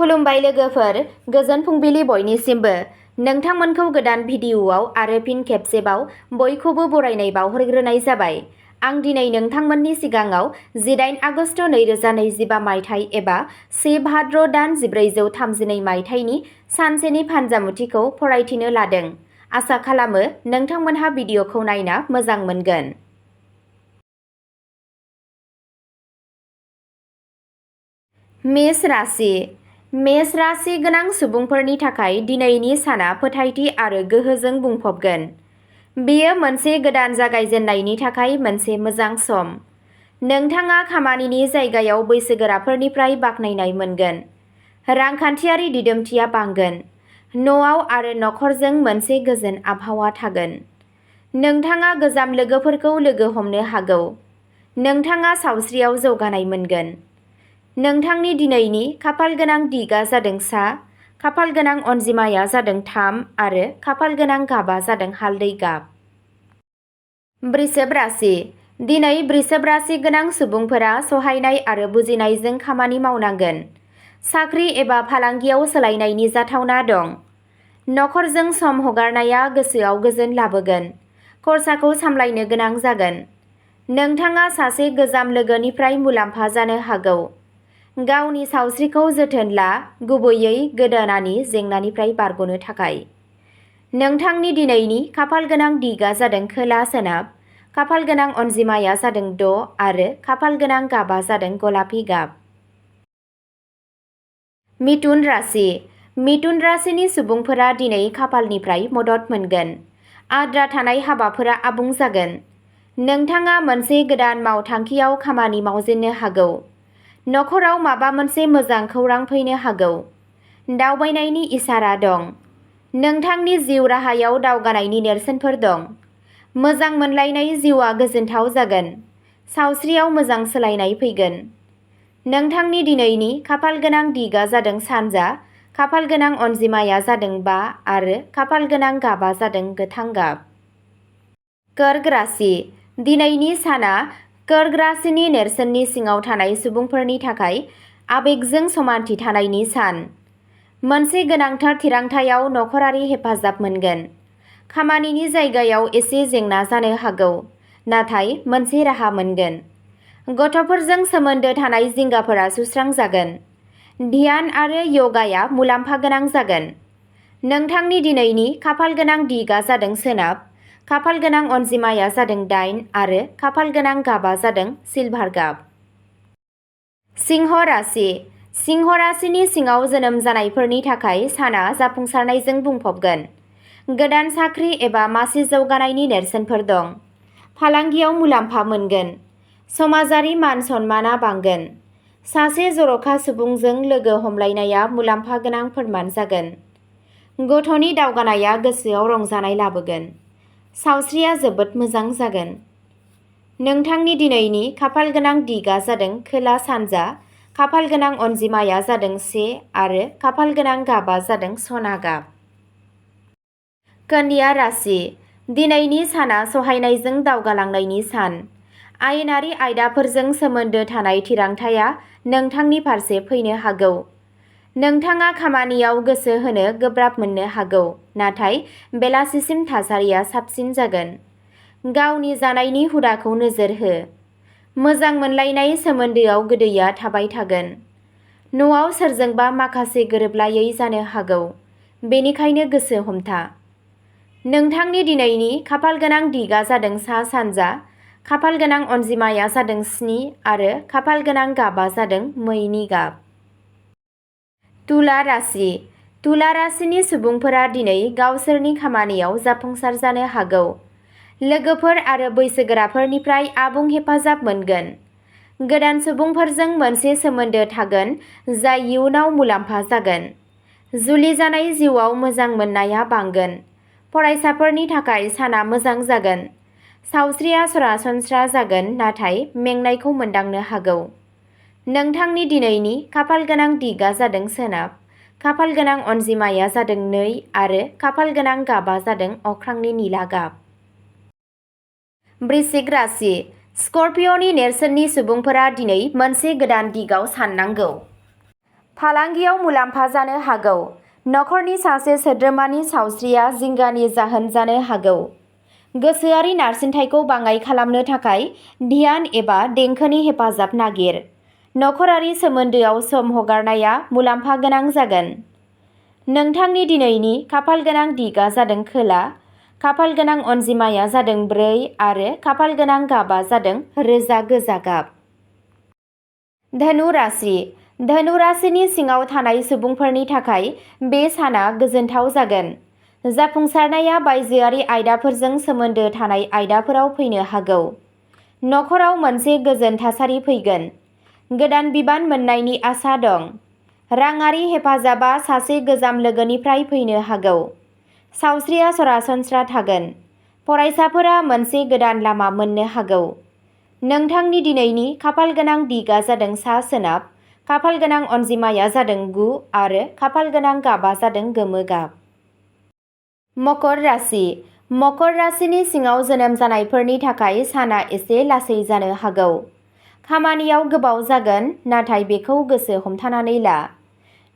खुलुमबाय लोगोफोर, गोजोन फुंबिलि बयनिसिमबो। नोंथांमोनखौ गोदान भिडिअ'आव आरो फिन खेबसेबाव बयखौबो बरायनाय बावहरग्रोनाय जाबाय। आं दिनै नोंथांमोननि सिगाङाव 18 आगस्ट 2025 मायथाइ एबा 1 भाद्र दान 1432 मायथाइनि सानसेनि फानजामुथिखौ फरायथिनो लादों। आसा खालामो नोंथांमोनहा भिडिअ'खौ नायना मोजां मोनगोन। मेष राशि। मेष राशि गोनां सुबुंफोरनि थाखाय दिनैनि साना फोथायथि आरो गोहोजों बुंफबगोन। बेयो मोनसे गोदान जागायजेननायनि थाखाय मोनसे मोजां सम। नोंथाङा खामानिनि जायगायाव बैसोगोराफोरनिफ्राय बाख्नायनाय मोनगोन। रांखान्थियारि दिदोमथिया बांगोन। न'आव आरो नखरजों मोनसे गोजोन आबहावा थागोन। नोंथाङा गोजाम लोगोफोरखौ लोगो हमनो हागौ। नोंथाङा सावस्रियाव जौगानाय मोनगोन। नोंथांनि दिनैनि खाफालगोनां दिगआ जादों सा, खाफालगोनां अनजिमाया जादों 3 आरो खाफालगोनां गाबआ जादों हालदै गाब। वृषभ राशि। दिनै वृषभ राशि गोनां सुबुंफोरा सहायनाय आरो बुजिनायजों खामानि मावनांगोन। साख्रि एबा फालांगियाव सोलायनायनि जाथावना दं। नखरजों सम हगारनाया गोसोआव गोजोन लाबोगोन। खरसाखौ सामलायनो गोनां जागोन। नोंथाङा सासे गोजाम लोगोनिफ्राय मुलाम्फा जानो हागौ। गावनि सावस्रिखौ जोथोन ला, गुबैयै गोदोनानि जेंनानिफ्राय बारग'नो थाखाय। नोंथांनि दिनैनि खाफालगोनां दिगआ जादों खोला सोनाब, खाफालगोनां अनजिमाया जादों 6 आरो खाफालगोनां गाबआ जादों गलापि गाब। मिथुन राशि। मिथुन राशिनि सुबुंफोरा दिनै खाफालनिफ्राय मदद मोनगोन। आद्रा थानाय हाबाफोरा आबुं जागोन। नोंथाङा मोनसे गोदान मावथांखियाव खामानि मावजेननो हागौ। नखराव माबा मोनसे मोजां खौरां फैनो हागौ। दावबायनायनि इसारा दं। नोंथांनि जिउ राहायाव दावगानायनि नेरसोनफोर दं। मोजां मोनलायनाय जिउआ गोजोनथाव जागोन। सावस्रियाव मोजां सोलायनाय फैगोन। नोंथांनि दिनैनि खाफालगोनां दिगआ जादों सानजा, खाफालगोनां अनजिमाया जादों 5 आरो खाफालगोनां गाबआ जादों गोथां गाब। कर्क राशि। दिनैनि साना कर्क राशिनि नेरसोननि सिङाव थानाय सुबुंफोरनि थाखाय आबेगजों समानथि थानायनि सान। मोनसे गोनांथार थिरांथायाव नखरारि हेफाजाब मोनगोन। खामानिनि जायगायाव एसे जेंना जानो हागौ, नाथाय मोनसे राहा मोनगोन। गथ'फोरजों सोमोन्दो थानाय जिंगाफोरा सुस्रांजागोन। ध्यान आरो य'गाया मुलाम्फा गोनां जागोन। नोंथांनि दिनैनि खाफालगोनां दिगआ जादों सोनाब, खाफालगोनां अनजिमाया जादों 8 आरो खाफालगोनां गाबआ जादों सिलभार गाब। सिंह राशि। सिंह राशिनि सिङाव जोनोम जानायफोरनि थाखाय साना जाफुंसारनायजों बुंफबगोन। गोदान साख्रि एबा मासि जौगानायनि नेरसोनफोर दं। फालांगियाव मुलाम्फा मोनगोन। समाजारि मान सन्माना बांगोन। सासे जर'खा सुबुंजों लोगो हमलायनाया मुलाम्फा गोनां फोरमान जागोन। गथ'नि दावगानाया गोसोआव रंजानाय लाबोगोन। सावस्रिया जोबोद मोजां जागोन। नोंथांनि दिनैनि खाफालगोनां दिगआ जादों खोला सानजा, खाफालगोनां अनजिमाया जादों 1 आरो खाफालगोनां गाबआ जादों सना गाब। कन्या राशि। दिनैनि साना सहायनायजों दावगालांनायनि सान। आयेनारि आयदाफोरजों सोमोन्दो थानाय थिरांथाया नोंथांनि फारसे फैनो हागौ। नोंथाङा खामानियाव गोसो होनो गोब्राब मोननो हागौ, नाथाय बेलासिसिम थासारिया साबसिन जागोन। गावनि जानायनि हुदाखौ नोजोर हो। मोजां मोनलायनाय सोमोन्दोआव गोदैया थाबाय थागोन। न'आव सोरजोंबा माखासे गोरोबलायै जानो हागौ, बेनिखायनो गोसो हमथा। नोंथांनि दिनैनि खाफालगोनां दिगआ जादों सा सानजा, खाफालगोनां अनजिमाया जादों 7 आरो खाफालगोनां गाबआ जादों मैनि गाब। तुला राशि। तुला राशिनि सुबुंफोरा दिनै गावसोरनि खामानियाव जाफुंसार जानो हागौ। लोगोफोर आरो बैसोगोराफोरनिफ्राय आबुं हेफाजाब मोनगोन। गोदान सुबुंफोरजों मोनसे सोमोन्दो थागोन जाय इयुनाव मुलाम्फा जागोन। जुलि जानाय जिउआव मोजां मोननाया बांगोन। फरायसाफोरनि थाखाय साना मोजां जागोन। सावस्रिया सरासनस्रा जागोन नाथाय मेंनायखौ मोनदांनो हागौ। नोंथांनि दिनैनि खाफालगोनां दिगआ जादों सोनाब, खाफालगोनां अनजिमाया जादों 2 आरो खाफालगोनां गाबआ जादों अख्रांनि निला गाब। वृश्चिक राशि। स्कर्पिय'नि नेरसोननि सुबुंफोरा दिनै मोनसे गोदान दिगाव साननांगौ। फालांगियाव मुलाम्फा जानो हागौ। नखरनि सासे सोद्रोमानि सावस्रिया जिंगानि जाहोन जानो हागौ। गोसोआरि नारसिनथायखौ बाङाइ खालामनो थाखाय ध्यान एबा देंखोनि हेफाजाब नागिर। नखरारि सोमोन्दोआव सम हगारनाया मुलाम्फा गोनां जागोन। नोंथांनि दिनैनि खाफालगोनां दिगआ जादों खोला, खाफालगोनां अनजिमाया जादों 4 आरो खाफालगोनां गाबआ जादों रोजा गोजा गाब। धनु राशि। धनु राशिनि सिङाव थानाय सुबुंफोरनि थाखाय बे साना गोजोनथाव जागोन। जाफुंसारनाया बायजोआरि आयदाफोरजों सोमोन्दो थानाय आयदाफोराव फैनो हागौ। नखराव मोनसे गोजोन थासारि फैगोन। गोदान बिबान मोननायनि आसा दं। राङारि हेफाजाबा सासे गोजाम लोगोनिफ्राय फैनो हागौ। सावस्रिया सरासनस्रा थागोन। फरायसाफोरा मोनसे गोदान लामा मोननो हागौ। नोंथांनि दिनैनि खाफालगोनां दिगआ जादों सा-सोनाब, खाफालगोनां अनजिमाया जादों 9 आरो खाफालगोनां गाबआ जादों गोमो गाब। मकर राशि। मकर राशिनि सिङाव जोनोम जानायफोरनि थाखाय साना एसे लासै जानो हागौ। खामानियाव गोबाव जागोन, नाथाय बेखौ गोसो हमथानानै ला।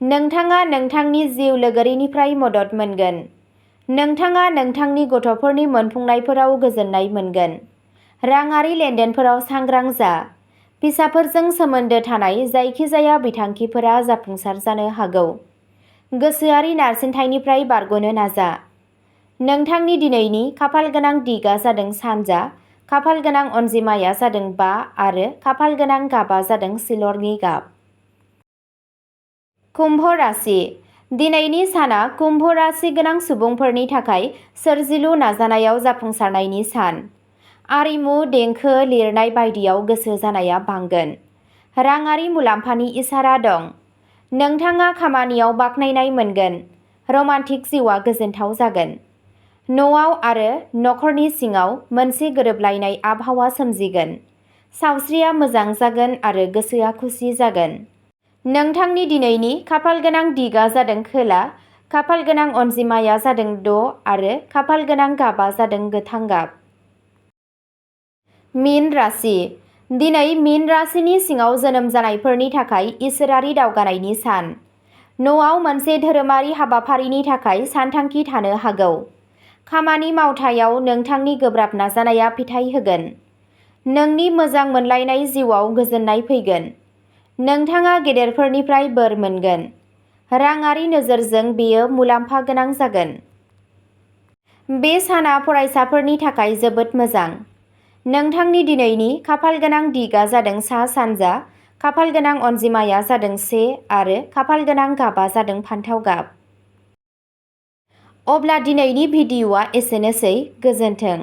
नोंथाङा नोंथांनि जिउ लोगोरिनिफ्राय मदद मोनगोन। नोंथाङा नोंथांनि गथ'फोरनि मोनफुंनायफोराव गोजोननाय मोनगोन। राङारि लेनदेनफोराव सांग्रां जा। फिसाफोरजों सोमोन्दो थानाय जायखिजाया बिथांखिफोरा जाफुंसार जानो हागौ। गोसोआरि नारसिनथायनिफ्राय बारग'नो नाजा। नोंथांनि दिनैनि खाफालगोनां दिगआ जादों सानजा, खाफालगोनां अनजिमाया जादों 5 आरो खाफालगोनां गाबआ जादों सिलरनि गाब। कुम्भ राशि। दिनैनि साना कुम्भ राशि गोनां सुबुंफोरनि थाखाय सोरजिलु नाजानायाव जाफुंसारनायनि सान। आरिमु, देंखो, लिरनाय बायदियाव गोसो जानाया बांगोन। राङारि मुलाम्फानि इसारा दं। नोंथाङा खामानियाव बाख्नायनाय मोनगोन। रमान्टिक जिउआ गोजोनथाव जागोन। न'आव आरो नखरनि सिङाव मोनसे गोरोबलायनाय आबहावा सोमजिगोन। सावस्रिया मोजां जागोन आरो गोसोआ खुसि जागोन। नोंथांनि दिनैनि खाफालगोनां दिगआ जादों खोला, खाफालगोनां अनजिमाया जादों 6 आरो खाफालगोनां गाबआ जादों गोथां गाब। मीन राशि। दिनै मीन राशिनि सिङाव जोनोम जानायफोरनि थाखाय इसोरारि दावगानायनि सान। न'आव मोनसे धोरोमारि हाबाफारिनि थाखाय सानथांखि थानो हागौ। खामानि मावथायाव नोंथांनि गोब्राब नाजानाया फिथाय होगोन। नोंनि मोजां मोनलायनाय जिउआव गोजोननाय फैगोन। नोंथाङा गेदेरफोरनिफ्राय बोर मोनगोन। राङारि नोजोरजों बेयो मुलाम्फा गोनां जागोन। बे साना फरायसाफोरनि थाखाय जोबोद मोजां। नोंथांनि दिनैनि खाफालगोनां दिगआ जादों सा-सानजा, खाफालगोनां अनजिमाया जादों 1 आरो खाफालगोनां गाबआ जादों फान्थाव गाब। अब्ला दिनैनि भिडिअ'आ एसेनोसै। गोजोन्थों।